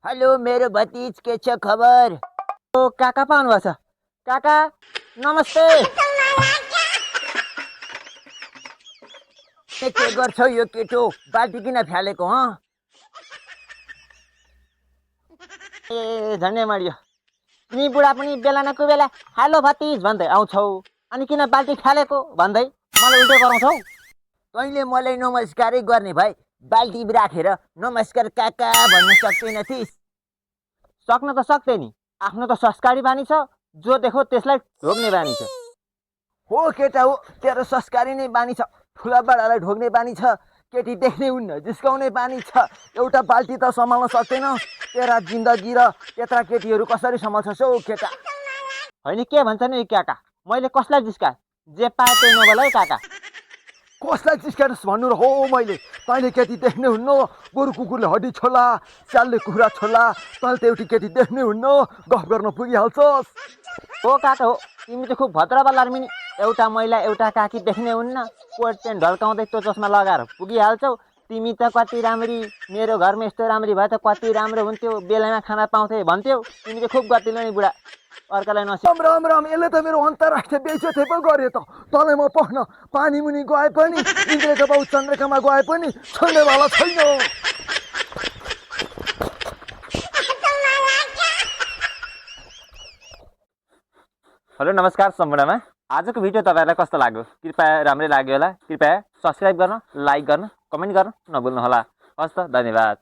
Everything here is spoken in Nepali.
हेलो मेरो भतिज के छ खबर? ओ काका पाउनु भएको छ? काका नमस्ते। के गर्छौ यो केटो? बाल्टी किन फ्यालेको हँ? ए झन्डै मरियो। तिमी बुढा पनि बेला न कोही बेला हेलो भतिज भन्दै आउँछौ, अनि किन बाल्टी फालेको भन्दै मलाई उल्टो गराउँछौ? तैँले मलाई नमस्कारै गर्ने भए बाल्टी राखेर नमस्कार काका भन्न सक्दैनथिस्? सक्न त सक्दै नि, आफ्नो त संस्कारी बानी छ, जो देखो त्यसलाई ढोग्ने बानी छ। हो केटा हो, तेरो संस्कारी नै बानी छ, ठुला बडालाई ढोग्ने बानी छ, केटी देख्ने हुन्न जिस्काउने बानी छ। एउटा बाल्टी त सम्हाल्न सक्दैन, तेरा जिन्दगी र त्यत्रा केटीहरू कसरी सम्हाल्छस् हौ केटा? होइन के भन्छ नि काका, मैले कसलाई जिस्काएँ? जे पाए त्यही नबोल है काका। कसलाई जिस्काएस् भन्नु र हो? मैले तैँले केटी देख्ने हुन्न, गोरु कुकुरले हड्डी छोला, स्यालले कुखुरा छोला, तैँले त एउटी केटी देख्ने हुन्न, गफ गर्न पुगिहाल्छस्। हो काका हो, तिमी त खुब भद्र बल्लार्मिनी। एउटा महिला एउटा काकी देख्ने हुन्न, कोट पेन्ट ढल्काउँदै त्यो चस्मा लगाएर पुगिहाल्छौ। तिमी त कति राम्री, मेरो घरमा यस्तो राम्री भए त कति राम्रो हुन्थ्यो, बेलामा खाना पाउँथे भन्थ्यौ। तिमी त खुब गतिलो नि बुढा, अर्कालाई नसिक। राम राम, यसले त मेरो अन्तर्राष्ट्रिय बेइज्जती पो गऱ्यो त। तँलाई म पढ्न पानी मुनि गए पनि, इन्द्रका बाउ चन्द्रकामा गए पनि छोड्नेवाला छैन। हेलो नमस्कार सम्पूर्णमा। आजको भिडियो तपाईँहरूलाई कस्तो लाग्यो? कृपया राम्रै लाग्यो होला, कृपया सब्सक्राइब गर्न, लाइक गर्न, कमेन्ट गर्न नभुल्नुहोला। हस् त, धन्यवाद।